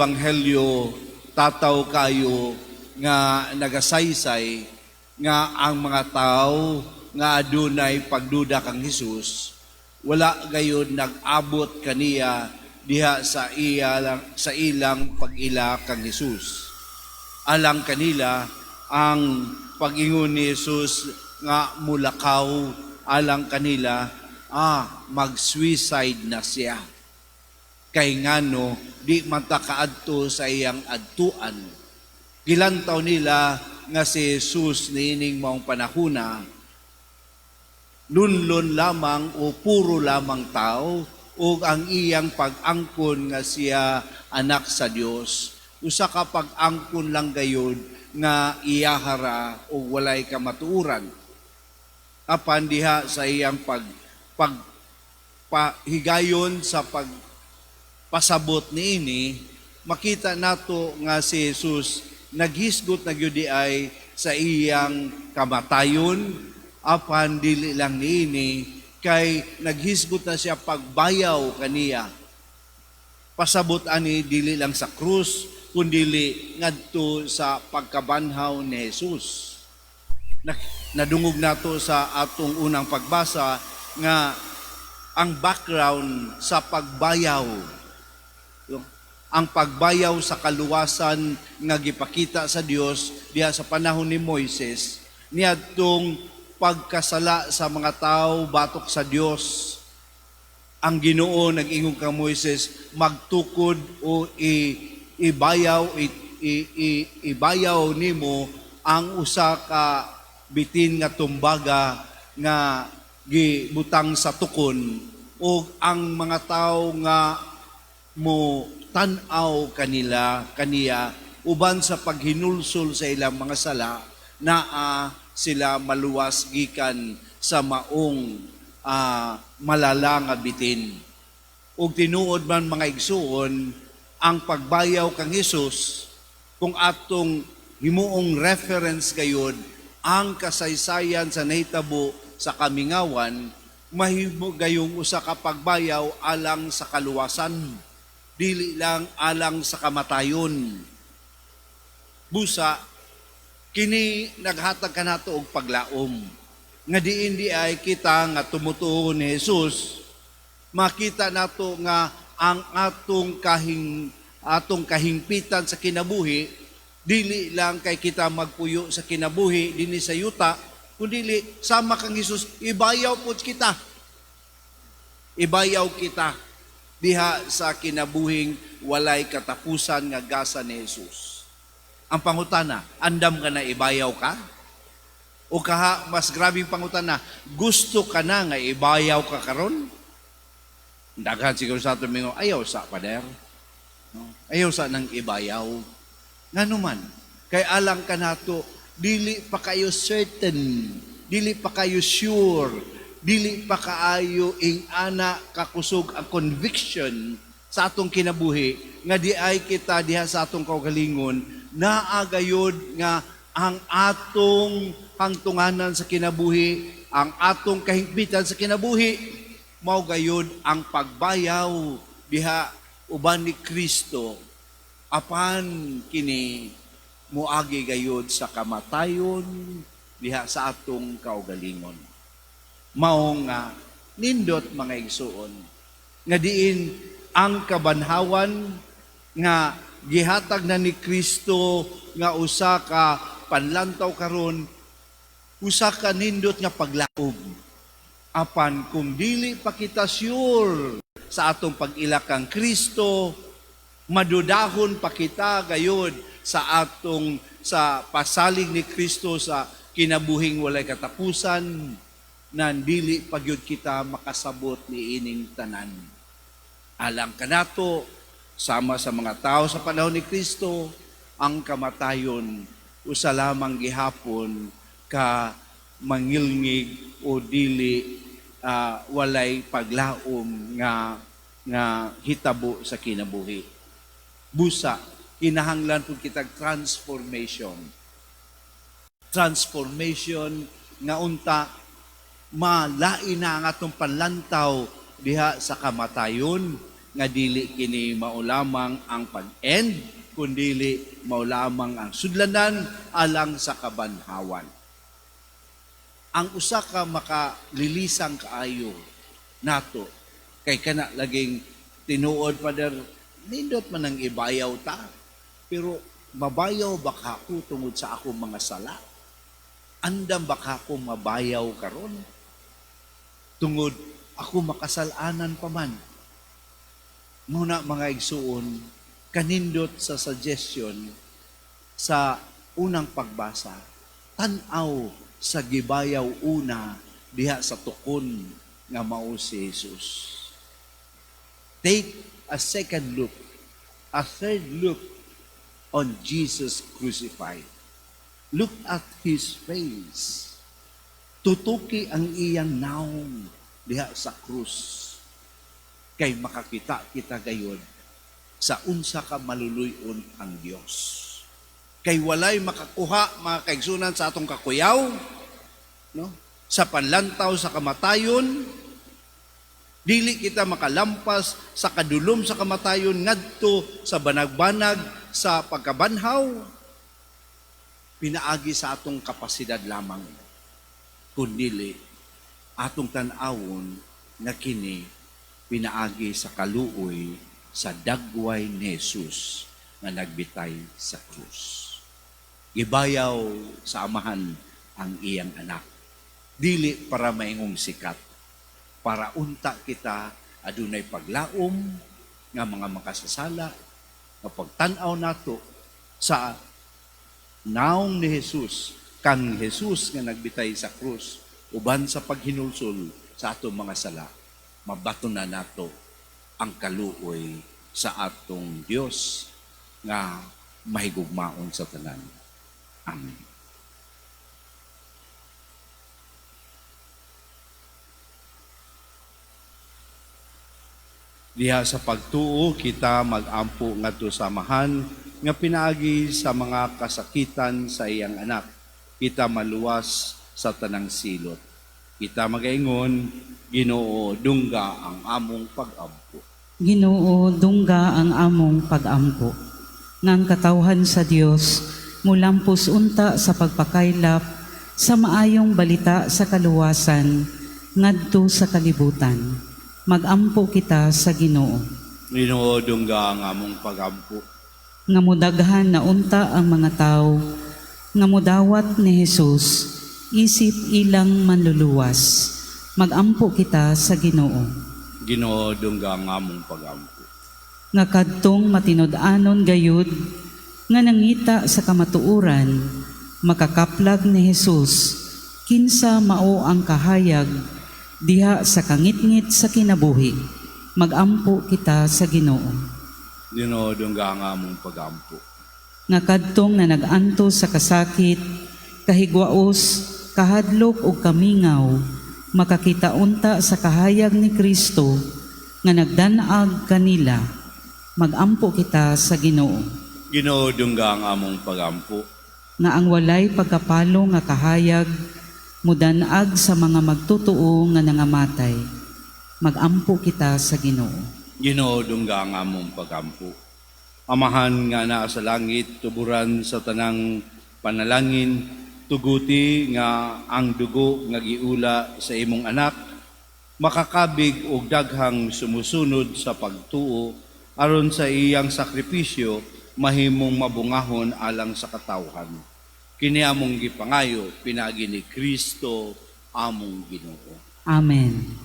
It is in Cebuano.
Ebanghelyo tataw kayo nga nagasaysay nga ang mga tao nga adunay pagduda kang Hesus wala gayud nag-abot kaniya diha sa ilang pag-ila kang Hesus. Alang kanila ang pag-ingon ni Jesus nga mulakaw, alang kanila, mag-suicide na siya. Kay ngano di man ta kaadto sa iyang adtuan. Gilantaw nila nga si Jesus niining maong panahona lunlon lamang o puro lamang tao ug ang iyang pag-angkon nga siya anak sa Dios, usa ka pag-angkon lang gayud nga iyahara o walay kamatuoran. Apan diha sa iyang pag pag pahigayon sa pag pasabot niini, makita nato nga si Jesus naghisgot na gyud ay sa iyang kamatayon. Apan dili lang niini, kay naghisgot na siya pagbayaw kaniya. Pasabot ani dili lang sa krus, kundili ngadto sa pagkabanhaw ni Jesus. Nadungog nato sa atong unang pagbasa nga ang background sa pagbayaw, ang pagbayaw sa kaluwasan nga gipakita sa Dios diha sa panahon ni Moises niadtong pagkasala sa mga tao batok sa Dios. Ang Ginoo nag-ingon kang Moises, magtukod o ibayaw ibayaw nimo ang usa ka bitin nga tumbaga nga gibutang sa tukon, ug ang mga tao nga mo tan-aw kanila kaniya uban sa paghinulsol sa ilang mga sala, naa sila maluwas gikan sa maong malala nga bitin. Ug tinuod man, mga igsuon, ang pagbayaw kang Hesus, kung atong himuong reference gayud ang kasaysayan sa nahitabo sa kamingawan, mahimo gayong usa ka pagbayaw alang sa kaluwasan, dili lang alang sa kamatayon. Busa kini naghatag kanato og paglaom nga diin di ay kita nga tumutuo ni Jesus, makita nato nga ang atong kahingpitan sa kinabuhi dili lang kay kita magpuyo sa kinabuhi dinhi sa yuta, kundili sama kang Hesus, ibayaw pod kita, ibayaw kita diha sa kinabuhing walay katapusan nga gasa ni Jesus. Ang pangutana, andam ka na ibayaw ka? O kaha, mas grabing pangutana, gusto ka na nga ibayaw ka karon? Daghan siguro sa ato mingon, "Ayaw sa, pader. No? Ayaw sa nang ibayaw." Ngano man, kay alang kanato, dili pa kayo certain, dili pa kayo sure, dili pa kaayo ing ana kakusog ang conviction sa atong kinabuhi nga di ay kita diha sa atong kaugalingon naa gayod nga ang atong hangtunganan sa kinabuhi, ang atong kahingpitan sa kinabuhi, mao gayod ang pagbayaw diha uban ni Kristo. Apan kini moagi gayod sa kamatayon diha sa atong kaugalingon. Mao nga nindot, mga igsuon, nga diin ang kabanhawan nga gihatag na ni Kristo nga usa ka panlantaw karon, usa ka nindot nga paglaom. Apan kung dili pa kita sure sa atong pag-ila kang Kristo, madudahon pa kita gayod sa atong sa pasalig ni Kristo sa kinabuhing walay katapusan, na dili pa gyud kita makasabot ni ining tanan. Alang kanato, sama sa mga tao sa panahon ni Kristo, ang kamatayon usa lamang gihapon ka mangilngig o dili walay paglaom nga nga hitabo sa kinabuhi. Busa kinahanglan pud kitag transformation. Transformation nga unta malain na ang atong panlantaw diha sa kamatayon. nga dili kini mao lamang ang pag-end, kundili mao lamang ang sudlanan alang sa kabanhawan. Ang usa ka makalilisang kaayo nato kay kana laging tinuod, Father, nindot man ang ibayaw ta, pero mabayaw ba kako tungod sa akong mga sala? Andam ba kako mabayaw karon tungod ako makasalanan pa man? Muna, mga igsuon, kanindot sa suggestion sa unang pagbasa, tan-aw sa gibayaw una diha sa tukon nga mao si Jesus. Take a second look, a third look on Jesus crucified. Look at His face. Tutuki ang iyang naong diha sa krus. Kay makakita kita gayod sa unsa ka maluluy-on ang Dios. Kay walay makakuha, mga kaigsunan, sa atong kakuyaw, no? Sa panlantaw sa kamatayon, dili kita makalampas sa kadulom sa kamatayon ngadto sa banag-banag sa pagkabanhaw pinaagi sa atong kapasidad lamang, kundili atong tan-awon nga kini pinaagi sa kaluoy sa dagway ni Jesus nga nagbitay sa krus. Gibayaw sa Amahan ang iyang anak. Dili para maingong sikat, para unta kita adunay paglaom nga mga makasasala, nga pagtan-aw nato sa naong ni Jesus, kang Jesus nga nagbitay sa krus uban sa paghinulsol sa atong mga sala, mabaton na nato ang kaluoy sa atong Dios nga mahigugmaon sa tanan. Amen. Diha sa pagtuo, kita magampo ngadto sa Amahan nga pinaagi sa mga kasakitan sa iyang anak kita maluwas sa tanang silot. Kita magaingon, Ginoo, dungga ang among pag-ampo. Ginoo, dungga ang among pag-ampo. Nga ang katawhan sa Dios mulampos unta sa pagpakaylap sa maayong balita sa kaluwasan ngadto sa kalibutan. Magampo kita sa Ginoo. Ginoo, dungga ang among pag-ampo. Nga mudaghan na unta ang mga tawo nga mudawat ni Jesus isip ilang manluluwas. Magampo kita sa Ginoo. Ginoo, dungga ang among pag-ampo. Nga kadtong matinud-anon gayud nga nangita sa kamatuoran makakaplag ni Jesus kinsa mao ang kahayag diha sa kangitngit sa kinabuhi. Magampo kita sa Ginoo. Ginoo, dungga ang among pag-ampo. Nga kadtong na nag-antos sa kasakit, kahigwaos, kahadlok ug kamingaw makakita unta sa kahayag ni Kristo nga nagdan-ag kanila. Magampo kita sa Ginoo. Ginoo, dungga ang among pagampo. Nga ang walay pagkapalo nga kahayag mudan-ag sa mga magtotoo nga nangamatay. Magampo kita sa Ginoo. Ginoo, dungga ang among pagampo. Amahan nga naa sa langit, tuburan sa tanang panalangin, tuguti nga ang dugo nga giula sa imong anak makakabig og daghang sumusunod sa pagtuo aron sa iyang sakripisyo mahimong mabungahon alang sa katawhan. Kini among gipangayo pinaagi ni Kristo among Ginoo. Amen.